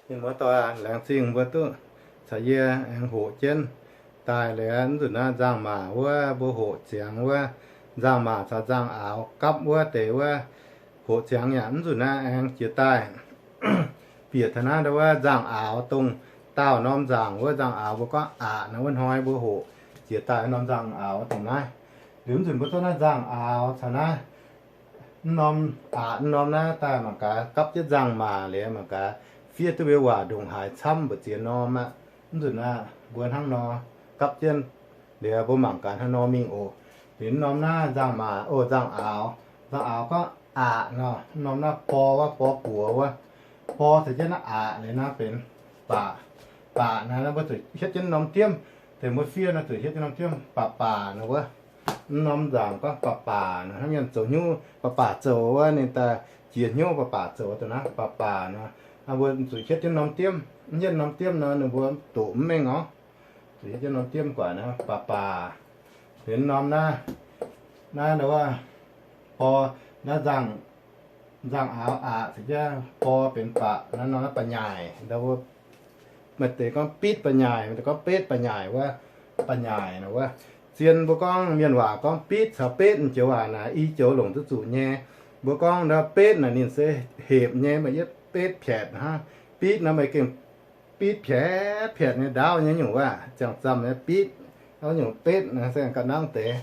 Mienh muoz-doic, laengz zingh mbuo duqv caux yie aengx hoqc jienv daaih liuz, mv nzunc naaiv nzangc-maac wuov mbuo hoqc ziangx wuov, nzangc-maac caux nzangc-aaux gapv wuov deix wuov, hoqc ziangx yaac mv nzunc naaiv aengx jiex daaih bieqc taux naaiv ndau wuov nzangc-aaux, dongh daauh norm nzangc wuov nzangc-aaux mbuo gorngv aqc nor, wuov hnoi mbuo hoqc jiex daaih norm nzangc-aaux dongh naaiv. Liuz mv nzunc mbuo zorqv naaiv nzangc-aaux caux naaiv mv norm aqc mv norm naaiv daaih mangc gaax gapv jienv nzangc-maac liuz mangc gaax fiev duqv mbuo waac ndongc haaix camv mbu'ziex norm aqv. Mv nzunc naaiv mbuo hnangv nor gapv jienv liuz mbuo mangc gaax hnangv nor mingh oc. Liuz mv norm naaiv nzangc-maac, o, nzangc-aaux. Nzangc-aaux gorngv aqc nor, mv norm naaiv bor wuov, bor buoz wuov, bor caux jienv naaiv aqc liuz naaiv benx baac. Baac naaiv mbuo zuqc hietv jienv norm diemv. Deix mbuo fiev naaiv zuqc hietv jienv norm diemv, baac baac nor wuov. Mv norm nzangc gorngv baac baac nor, hnangv mienh zoux hnyouv baac baac zoux wuov, ninh daaih jiex hnyouv baac baac zoux dongh naaiv baac baac nor. Mbuo zuqc hietv jienv norm diemv. Mv hietv norm diemv nor ninh mbuo doqc mv mengh orv. Zuqc hietv jienv norm diemv guaax naaiv baac baac. Liuz norm naaiv, naaiv ndau wuov bor, naaiv nzangc, nzangc-aaux aqc caux jienv bor benx baac, naaiv norm naaiv ba'nyaaic. Ndau wuov maaih deix gorngv bitv ba'nyaaic, maaih deix gorngv betv ba'nyaaic wuov, ba'nyaaic nor wuov. Zien mbuo gorngv mienh waac gorngv bitv caux betv joux waac naaic i joux longc duqv zuqc nyei. Mbuo gorngv ndau betv naaic ninh se hepc nyei, maaih yietv betv piatc hnangv. Bitv nor maaih gengh bitv piatc piatc nyei ndaauv nyei nyungc wuov, ziangh zamh nyei bitv, wuov nyungc betv naaic se ga'nangv deix.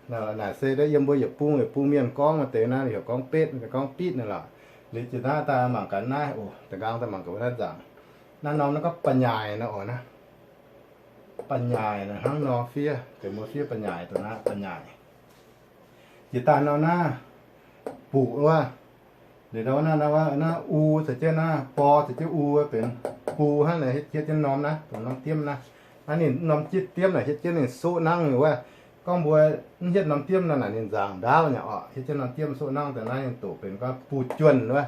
Naaic se yiem mbuo yietc bung yietc bung mienh gorngv maaih deix naaiv heuc gorngv betv, gorngv bitv naaiv lorqc. Liuz jiex naaiv daaih mangc gaax naaiv oc, da'nqaang daaih mangc gaax wuov naaiv nzangc. Naaiv norm naaiv gorngv ba'nyaaic nor oc, naaiv ba'nyaaic naaiv hnangv nor fiev, deix mbuo fiev ba'nyaaic dongh naaiv ba'nyaaic. Jiex daaih nor naaiv buqc wuov, liuz ndau wuov naaiv, naaiv u caux jienv naaiv bor caux jienv u benx bu hnangv naaic, hietv jienv norm naaiv, dongh norm diemv naaiv. Naaiv ninh norm diemv naaic hietv jienv ninh soqv nangv nyei wuov. Gorngv mbuo mv hietv norm diemv nor naaic ninh nzaangc ndaauv nyei orqc. Hietv jienv norm diemv soqv nangv daaih naaiv ninh doqc benx gorngv buv juonh wuov.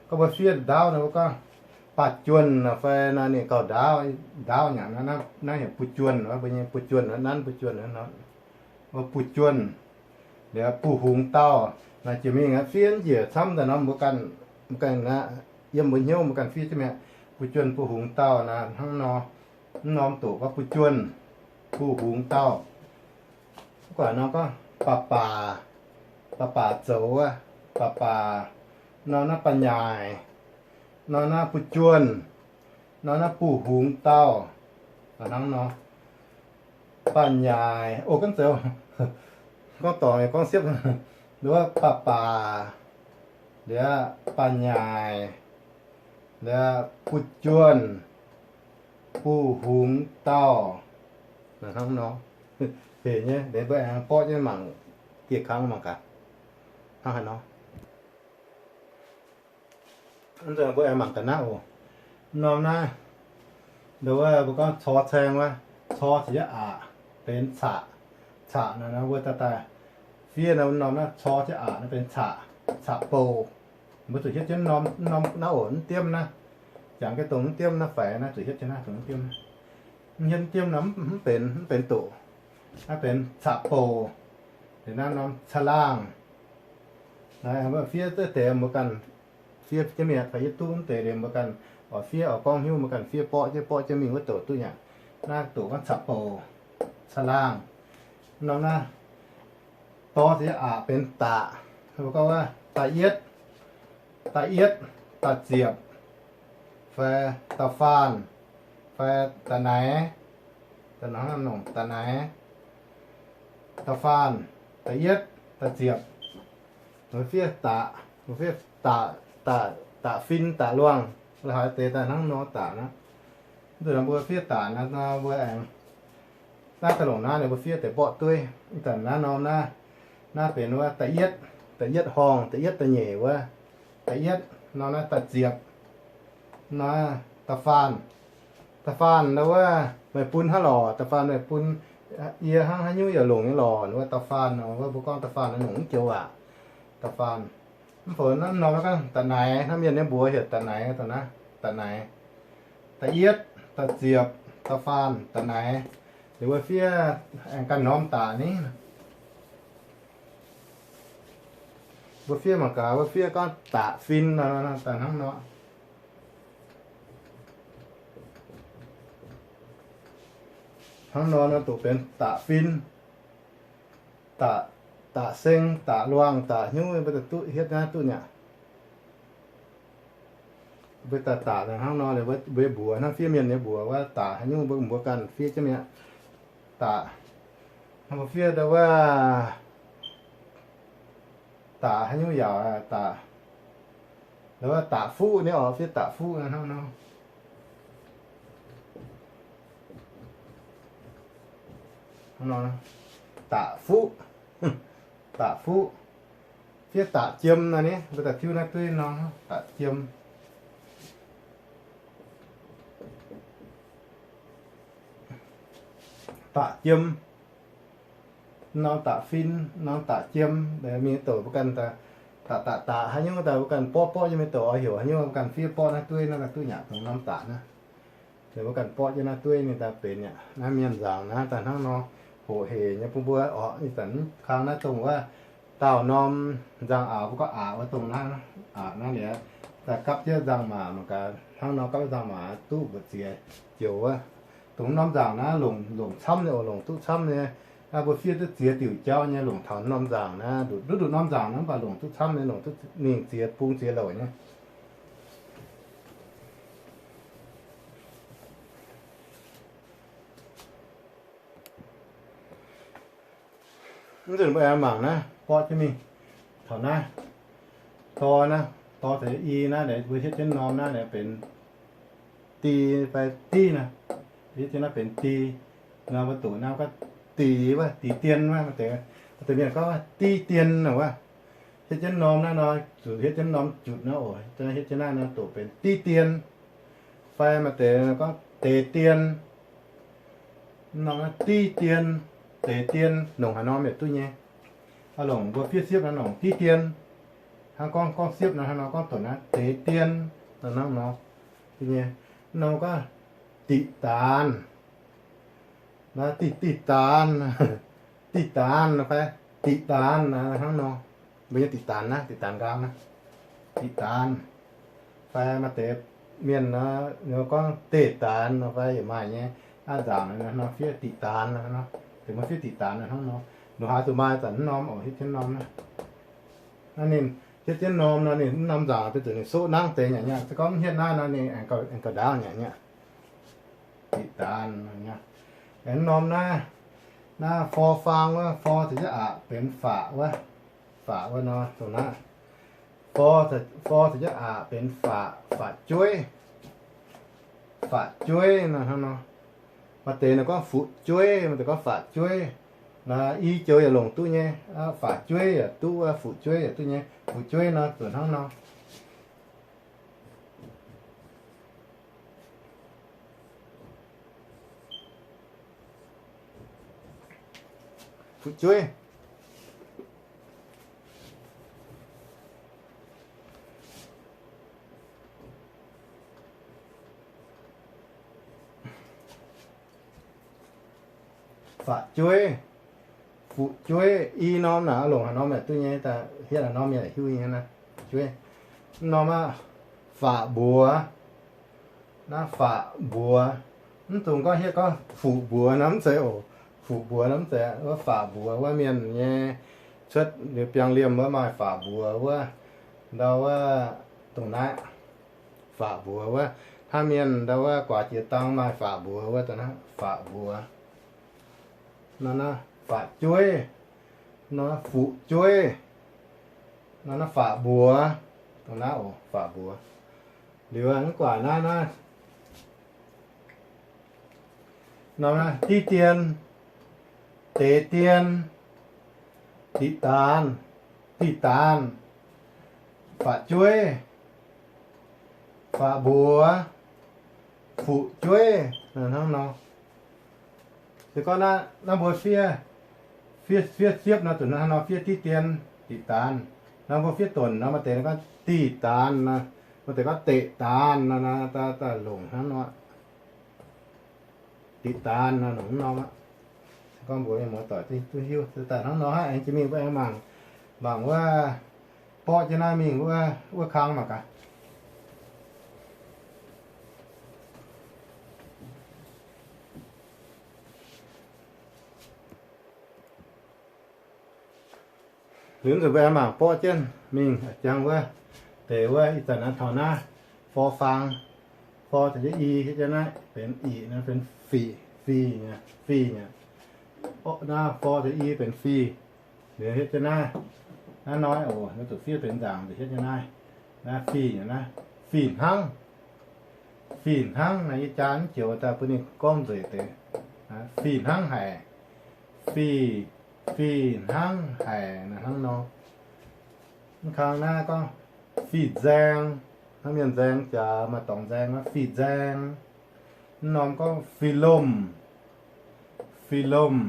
Gorngv mbuo fiev ndaauv nor mbuo gorngv baah juonh nor fai nor ninh gauh ndaauv, ndaauv nyei. Naaiv heuc buv juonh wuov, mbuo nyei buv juonh wuov, nanv buv juonh wuov nor. Mbuo buv juonh, liuz buv hungx dauh. Naaic jiex mingh fiev njiec camv daaih nor mbuo ganh, mbuo ganh aqv, yiem mbuo hnyouv mbuo ganh fiev jienv mi'aqv. Buv juonh buv hungx dauh naaic hnangv nor. Mv norm doqc gorngv buv juonh, buv hungx dauh. Mv guaax nor gorngv baac baac, baac baac zoux wuov, baac baac, nor naaiv ba'nyaaic, nor naaiv buv juonh, nor naaiv buv hungx dauh. Hnangv nor, ba'nyaaic, o, gorngv zoux, gorngv dorngc, gorngv siepv, nduov baac baac, liuz ba'nyaaic, liuz buv juonh, buv hungx dauh. Hnangv nor, hec nyei, liuz mbuo aengx borqv jienv mangc dieh kangv mangc gaax. Hnangv haaix nor, mbuo aengx mangc ga'naaiv oc. Norm naaiv, nduov mbuo gorngv cor caeng wuov, cor caux jienv aqc benx caqc. Caqc naaic nor mbuo daaih daaih fiev norm naaiv cor jienv aqc naaiv benx caqc, caqc bouc. Mbuo zuqc hietv jienv norm, norm naaiv oc, mv diemv naaiv. Jangx jienv dongh mv diemv naaiv faix naaiv zuqc hietv jienv naaiv dongh mv diemv naaiv. Mv hietv mv diemv naaiv mv benx, mv benx doqc. Naaiv benx caqc bouc. Liuz naaiv norm caangh laangh. Naaiv mbuo fiev deix mbuo ganh fiev jienv mi'aqv. Fai yie duqv mv deix liemh mbuo ganh oix fiev oix gorngv hnyouv mbuo ganh fiev borqv jienv borqv jienv mingh wuov doqc duqv nyei. Naaiv doqc gorngv caqc bouc, caangh laangh. Norm naaiv dor caux aqc benx daqc. Mbuo gorngv wuov da'yietv, da'yietv, da'ziepc, fai da'faanh, fai da'naix, da'naix, da'faanh, da'yietv, da'ziepc. Mbuo fiev daqc, mbuo fiev daqc, daqc, daqc fin, daqc luangh, la'haaix deix daaih hnangv nor daqc naaiv. Mv zuqc mbuo fiev daqc naaiv, mbuo aengx naaiv daaih longc naaiv ninh mbuo fiev deix mborqv dueiv. Mv deix naaiv norm naaiv, naaiv benx wuov da'yietv, da'yietv horngh, da'yietv da'nyeic wuov, da'yietv, norm naaiv da'ziepc, naaiv da'faanh. Da'faanh nor wuov meih bun hnangv lorqc, da'faanh meih bun yie hnangv haaix nyungc yaac longc nyei lorqc. Wuov da'faanh nor wuov mbuo gorngv da'faanh nor longc mv joux waac. Da'faanh. Mv baac naaiv norm naaiv gorngv da'naix, hnangv mienh nyei mbuox heuc da'naix, da'naix, da'naix. Da'yietv, da'ziepc, da'faanh, da'naix. Liuz mbuo fiev aengx ganh norm daqc ni. Mbuo fiev mangc gaax, mbuo fiev gorngv daqc fin nor, daaih hnangv nor. Hnangv nor nor doqc benx daqc fin, daqc, daqc seng, daqc luangh, daqc hnyouv, mbuo daaih duqv hietv naaiv duqv nyei aqv. Mbuo daaih daqc hnangv nor, mbuo mbuox hnangv fiev mienh nyei mbuox wuov daqc haaix nyungc mbuo mbuox ganh fiev jienv mi'aqv. Daqc, hnangv mbuo fiev ndau wuov daqc haaix nyungc yaac daqc, ndau wuov daqc fuqv nyei oc, fiev daqc fuqv hnangv nor. Daqc fuqv, daqc fuqv, fiev daqc jiem nor ni, mbuo daaih tiuv naaiv dueiv nor, daqc jiem. Daqc jiem, norm daqc fin, norm daqc jiem, mingh douc mbuo ganh daaih daqc daqc daqc haaix nyungc daaih mbuo ganh borqv borqv jienv mingh douc oix heuc haaix nyungc mbuo ganh fiev borqv naaiv dueiv naaiv, naaiv duqv nyei dongh norm daqc naaiv. Mbuo ganh borqv jienv naaiv dueiv ninh daaih benx nyei. Naaiv mienh nzaangc naaiv daaih hnangv nor, hoqc hec nyei bun mbuo orqc. Ih zanc kang naaiv dongh wuov daauh norm nzangc-aaux, mbuo gorngv aqc wuov dongh naaiv, aqc naaiv liuz daaih gapv jienv nzangc-maac mangc gaax, hnangv nor gapv nzangc-maac duqv mbu'ziex joux wuov. Dongh norm nzangc naaiv longc, longc camv nyei oc, longc duqv camv nyei. Mbuo fiev duqv ziex diuc jauv nyei longc taux norm nzangc naaiv, nduqc, nduqc norm nzangc naaiv mv baac longc duqv camv nyei, longc duqv mingh ziex bung ziex louc nyei. Mv nzunc mbuo aengx mangc naaiv borqv jienv mingh taux naaiv, dor naaiv, dor caux i naaiv, mbuo hietv jienv norm naaiv benx di fai div naaiv, hietv jienv naaiv benx di. Nor mbuo doqc naaiv gorngv dix wuov, dix dien wuov, maaih deix mienh gorngv dix dien wuov. Hietv jienv norm naaiv nor, zuqc hietv jienv norm jutc naaiv oc, hietv jienv naaiv nor doqc benx dix dien. Fai maaih deix gorngv deix dien. Norm naaiv dix dien, deix dien, longc haaix norm yaac duqv nyei. Longc mbuo fiev siepv naaiv longc dix dien. Hnangv gorngv, gorngv siepv naaiv hnangv nor gorngv doqc naaiv deix dien, hnangv nor. Nyei, norm gorngv diqc daanz, diqc, diqc daanz, diqc daanz fai diqc daanz hnangv nor. Mbuo nyei diqc daanz naaiv, diqc daanz nqaang naaiv, diqc daanz. Fai maaih deix mienh nor gorngv deix daanz nor fai yaac maaih nyei. Aav nzaangc nor fiev diqc daanz nor, deix mbuo fiev diqc daanz nor hnangv nor. Nor haaix zuqc maaih zanc mv norm oc, hietv jienv norm naaiv. Naaiv ninh hietv jienv norm nor ninh mv norm nzaangc deix zuqc ninh soqv nangv deix nyei. Se gorngv mv hietv naaiv nor ninh aengx gauh ndaauv nyei. Diqc daanz. Aengx norm naaiv, naaiv for faang wuov, for caux jienv aqc benx faqc wuov, faqc wuov nor dongh naaiv. For, for caux jienv aqc benx faqc, faqc jueiv, faqc jueiv nor hnangv nor. Maaih deix nor gorngv fuqv jueiv, maaih deix gorngv faqv jueiv. Naaiv i joux yaac longc duqv nyei, faqv jueiv yaac duqv, fuqv jueiv yaac duqv nyei. Fuqv jueiv nor zuqc hnangv nor. Fuqv jueiv. Faqv jueiv, fuqv jueiv, i norm naaic longc haaix norm yaac duqv nyei, hietv haaix norm yaac hiuv nyei naaiv. Jueiv. Mv norm aqv, faqv mbuox. Naaiv faqv mbuox. Mv dungx gorngv hietv gorngv fuqv mbuox nor mv zeiz oc. Fuqv mbuox nor mv zeiz, wuov faqv mbuox wuov mienh nyei cuotv liuz biangh liemh wuov maaih faqv mbuox wuov. Ndau wuov dongh naaiv faqv mbuox wuov. Hnangv mienh ndau wuov guaax jiex dang maaih faqv mbuox wuov dongh naaiv faqv mbuox. Nor naaiv faqv jueiv, nor naaiv fuqv jueiv, nor naaiv faqv mbuox, dongh naaiv oc, faqv mbuox. Liuz mv guaax naaiv naaiv, nor naaiv diqv dien, deix dien, diqc daanz, diqc daanz, faqv jueiv, faqv mbuox, fuqv jueiv, hnangv nor. Se gorngv naaiv mbuo fiev, fiev, fiev siepv nor, zuqc hnangv nor fiev diqv dien, diqc daanz. Nor mbuo fiev donc nor, maaih deix gorngv diqc daanz nor, maaih deix gorngv deqc daanz nor, daaih longc hnangv nor. Diqc daanz nor, longc hnangv nor aqv. Se gorngv mbuo mienh muoz doic duqv hiuv, daaih hnangv nor hnangv, aengx jiex mingh mbuo aengx mangc, mangc wuov, borqv jienv naaiv mingh wuov, wuov kang mangc gaax. Liuz nzunc mbuo aengx mangc borqv jienv mingh jangx wuov deix wuov ih zanc naaiv taux naaiv for faang, for caux jienv i hietv jienv naaiv benx ic, naaiv benx fic, fih, fih nyei. Naaiv for caux i benx fih. Liuz hietv jienv naaiv, naaiv noi oc, naaiv zuqc fiev benx nzaangc nzengc hietv jienv naaiv. Naaiv fih nyei naaiv, fih hnangv. Fih hnangv naaiv yie jaa mv joux daaih bun ninh gorngv nzueic deix. Fih hnangv haic. Fih, fih hnangv haic naaiv hnangv nor. Mv kang naaiv gorngv fih nzaeng, hnangv mienh nzaeng jaax maaih dorngx nzaeng, fih nzaeng. Mv norm gorngv fih lomh, fih lomh,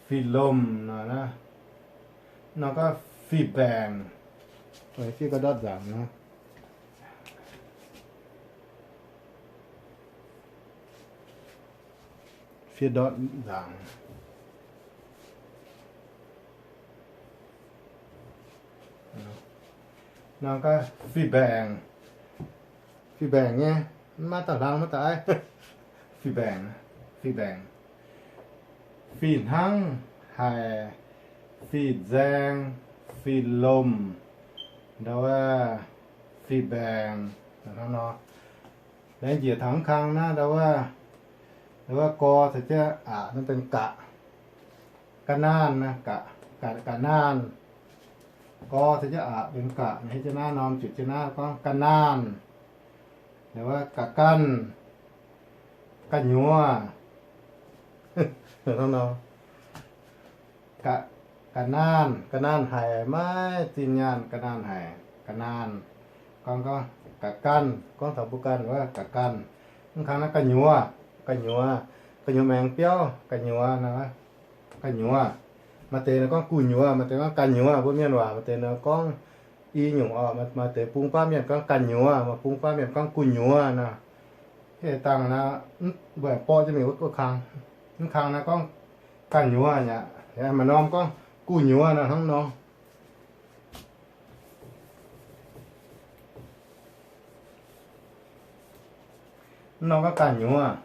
fih lomh nor. Mv norm gorngv fih mbaengc, fiev ndortv nzaangc nor. Fiev ndortv nzaangc. Nor gorngv fih mbaengc, fih mbaengc nyei, maiv dauh hlang maiv dauh aiv. Fih mbaengc, fih mbaengc, fih hnangv haic, fih nzaeng, fih lomh, ndau wuov fih mbaengc hnangv nor. Laengz njiec taux mv kang naaiv ndau wuov, ndau wuov gor caux jienv aqc naaiv benx gaqc. Ga'naanh, ga'naanh. Gor caux jienv aqc benx gaqc, hietv jienv naaiv norm ziepc jienv naaiv gorngv ga'naanh. Ndau wuov ga'ganh, ga'nyuoz. Ga'naanh, ga'naanh haic, maiv zinh nyaanh ga'naanh haic, ga'naanh. Gorngv, gorngv ga'ganh, gorngv taux mbuo ganh wuov ga'ganh. Mv kang naaiv ga'nyuoz, ga'nyuoz, ga'nyuoz maengx biauv, ga'nyuoz, ga'nyuoz. Maaih deix nor gorngv gu'nyuoz, maaih deix gorngv ga'nyuoz. Mbuo mienh waac maaih deix nor gorngv i nyungc oc. Maaih deix bung baav mienh gorngv ga'nyuoz, maaih bung baav mienh gorngv gu'nyuoz nor. Dangh naaiv mbuo aengx borqv jienv mingh wuov kang. Mv kang naaiv gorngv ga'nyuoz aqv. Maaih norm gorngv gu'nyuoz nor hnangv nor. Mv norm gorngv ga'nyuoz.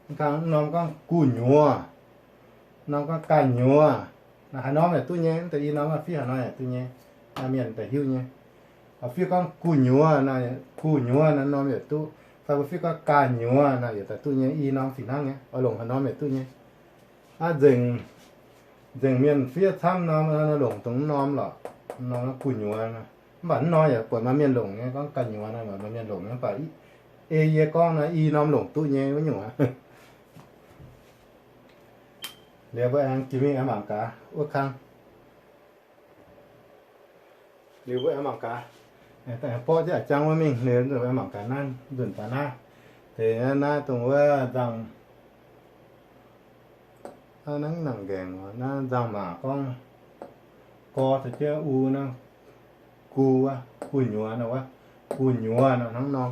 Mv kang norm gorngv gu'nyuoz, norm gorngv ga'nyuoz. Haaix norm yaac duqv nyei, mv deix i norm fiev haaix norm yaac duqv nyei. Mienh daaih hiuv nyei. Fiev gorngv gu'nyuoz, gu'nyuoz naaiv norm yaac duqv. Fai mbuo fiev gorngv ga'nyuoz naaic yaac daaih duqv nyei, i norm fih hnangv nyei, oix longc haaix norm yaac duqv nyei. Aa, nzengc, nzengc mienh fiev camv norm, longc dongh norm lorqc. Norm gu'nyuoz. Mv baac mv norm yaac buatc maaih mienh longc nyei, gorngv ga'nyuoz naaic maaih mienh longc nyei, mv baac ei yie gorngv naaiv i norm longc duqv nyei wuov nyungc aqv. Liuz mbuo aengx jiex mingh aengx mangc gaax wuov kang. Liuz mbuo aengx mangc gaax, borqv jienv a'jang wuov mingh liuz mbuo aengx mangc gaax naaiv nzunc baac naaiv deix naaiv dongh wuov nzangc, naaiv nangc nqaengc naaiv nzangc-maac gorngv gor caux jienv u naaiv, gu, gu'nyuoz nor wuov, gu'nyuoz nor hnangv nor.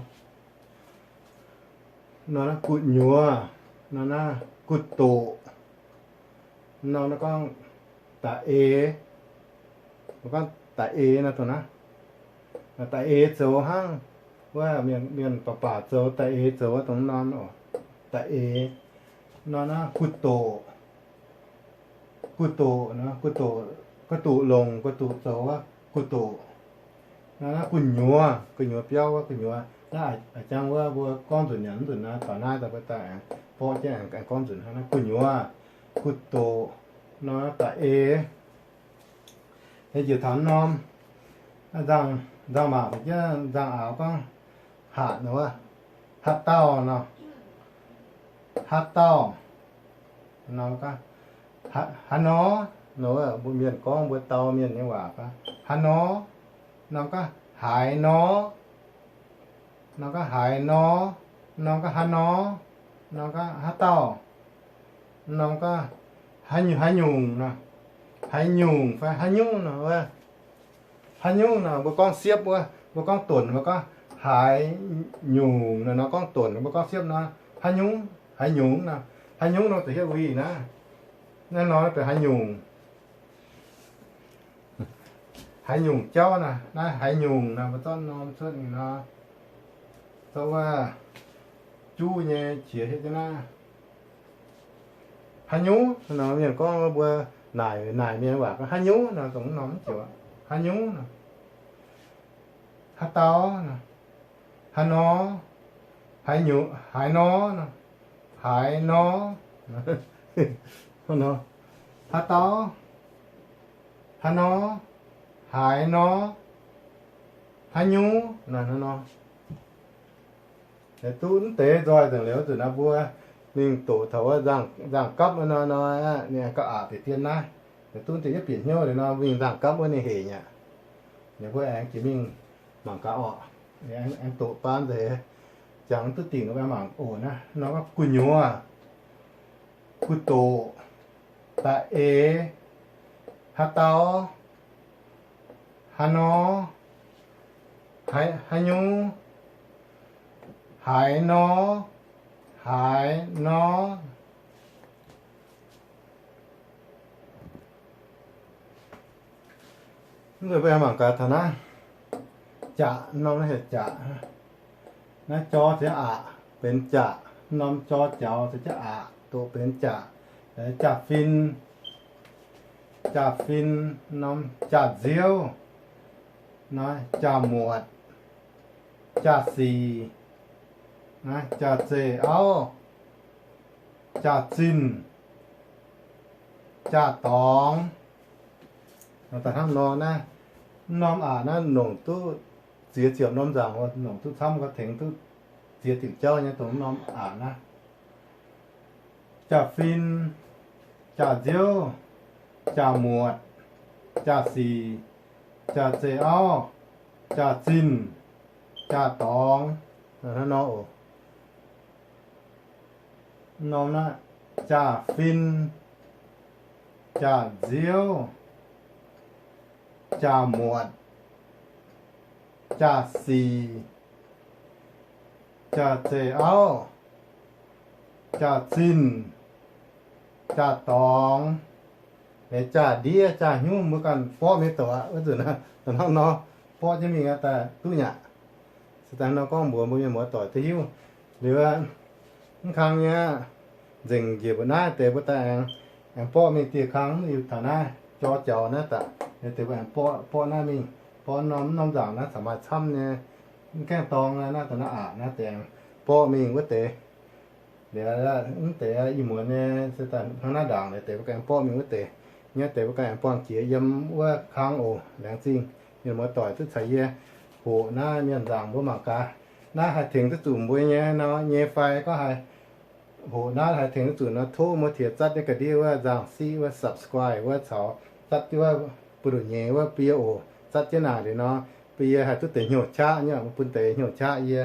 Nor naaiv gu'nyuoz, nor naaiv gu'doqc, nor naaiv gorngv da'eix, gorngv da'eix nor dongh naaiv, da'eix zoux hnangv, wuov mienh baac baac zoux da'eix zoux wuov dongh norm, da'eix. Nor naaiv gu'doqc, gu'doqc nor, gu'doqc, gu'doqc longc, gu'doqc zoux wuov, gu'doqc. Nor naaiv gu'nyuoz, gu'nyuoz biauv wuov gu'nyuoz. Naaiv a'jang wuov mbuo gorngv nzunc nyanc nzunc naaiv, taux naaiv daaih mbuo daaih aengx borqv jienv aengx gorngv nzunc hnangv naaiv gu'nyuoz, gu'doqc, nor da'eix. Njiec taux norm, nzangc-maac caux jienv nzangc-aaux gorngv hatc nor wuov, haaix dauh nor, haaix dauh, haaix nor, nor wuov mbuo mienh gorngv mbuo dau mienh nyei waac, haaix nor, norm gorngv haaix nor, norm gorngv haaix nor, norm gorngv haaix nor, norm gorngv haaix dauh, norm gorngv haaix nyungc, haaix nyungc nor, haaix nyungc fai haaix nyungc nor wuov. Haaix nyungc nor mbuo gorngv siepv wuov, mbuo gorngv donc mbuo gorngv haaix nyungc nor, nor gorngv donc mbuo gorngv siepv nor, haaix nyungc, haaix nyungc nor, haaix nyungc nor da'hietv wuic naaiv. Naaiv nor benx haaix nyungc. haaix nyungc jauv naaiv, naaiv haaix nyungc naaiv, mbuo zorqv norm cuotv ninh nor, zorqv wuov juv nyei qiex hietv jienv naaiv. Haaix nyungc nor, mienh gorngv mbuo naaic, naaic mienh waac gorngv haaix nyungc nor, dongh norm mv joux. Haaix nyungc nor, haaix dauh nor, haaix nor, haaix nyungc, haaix nor nor, haaix nor, haaix dauh, haaix nor, haaix nor, haaix nyungc nor. Duqv mv deix nzoih nzengc liuz, zuqc naaiv mbuo mingh doqc taux wuov nzangc gapv wuov nor, nor ninh aengx gauh aqc bieqc dien naaiv. Duqv deix yietv bieqc hnyouv liuz nor, mingh nzangc gapv wuov ninh hec nyaqv. Ninh mbuo aengx jiex mingh mangc gaax orqc. Aengx doqc baan nzengc, jangx duqv dingc nor, mangc oc naaiv nor, gu'nyuoz, gu'doqc, da'eix, haaix dauh, haaix nor, haaix, haaix nyungc, haaix nor, haaix nor. Mv baac mbuo mangc gaax taux naaiv, jaqc norm naaiv heuc jaqc. Naaiv jor ziouc aqc benx jaqc, norm jor jaux ziouc jienv aqc doqc benx jaqc. Jaax-fin, jaax-fin, norm jaax-nziouv, naaiv jaax-muotc, jaax-sic, naaiv jaax-zeih auv, jaax-zinh, jaax-dorngx. Daaih hnangv nor naaiv, norm aqc naaiv longc duqv ziex ziepc norm nzaangc, longc duqv camv gau, tengx duqv ziex diuc jauv nyei dongh norm aqc naaiv. Jaax-fin, jaax-nziouv, jaax-muotc, jaax-sic, jaax-zeih auv, jaax-zinh, jaax-dorngx. Hnangv nor oc. Norm naaiv, jaax-fin, jaax-nziouv, jaax-muotc, jaax-sic, jaax-zeih auv, jaax-zinh, jaax-dorngx, jaax-ndiev, jaax-hnyunv, mbuo ganh borqv mingh doqc aqv. Wuov nzunc naaiv, hnangv nor, borqv jienv mingh daaih duqv nyaqc. Se daaih nor gorngv mbuox mbuo mienh muoz-doic duqv hiuv. Liuz, mv kang nyei aqv, nzengc njiec mbuo naaiv deix mbuo daaih aengx, aengx borqv mingh dieh kang, mv liuz taux naaiv jor jaux naaiv daaih, deix mbuo aengx borqv, borqv naaiv mingh, borqv norm, norm nzaangc naaiv caux maaih camv nyei, mv gaengh dorng naaiv, naaiv daaih naaiv aqc naaiv deix aengx borqv mingh wuov deix. Liuz, mv deix ih muonz nyei se daaih hnangv naaiv ndaangc, liuz deix mbuo ganh aengx borqv mingh wuov deix. Nyei deix mbuo ganh aengx buangh jiex yiem wuov kang oc. Laengz zingh mienh muoz-doic duqv caux yie hoqc naaiv mienh nzaangc mbuo mangc gaax. Naaiv haih tengx duqv zuqc mbuo nyei nor nyei fai gorngv haih hoqc naaiv haih tengx duqv zuqc nor, tov mbuo tiex zatv jienv ga'ndiev wuov nzangc siqv wuov subscribe wuov caux zatv jienv wuov buoz-ndoqv nyeiz wuov bun yie oc. Zatv jienv naaic liuz nor, bun yie haih duqv deix hnyouv qaqv nyei, bun deix hnyouv qaqv yie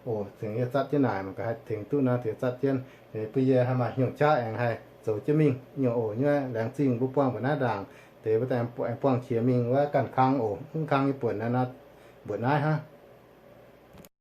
oc. Cingx yie zatv jienv naaic mangc gaax haih tengx duqv nor, tiex zatv jienv, bun yie haih maaih hnyouv qaqv aengx haih zoux jienv mingh nyei oc. Nyei laengz zingh mbuo buangh mbuoqc naaiv ndaangc, deix mbuo daaih aengx buangh qiex mingh wuov ganh kang oc. Mv kang nyei buonc naaiv nor, mbuoqc naaiv hnangv.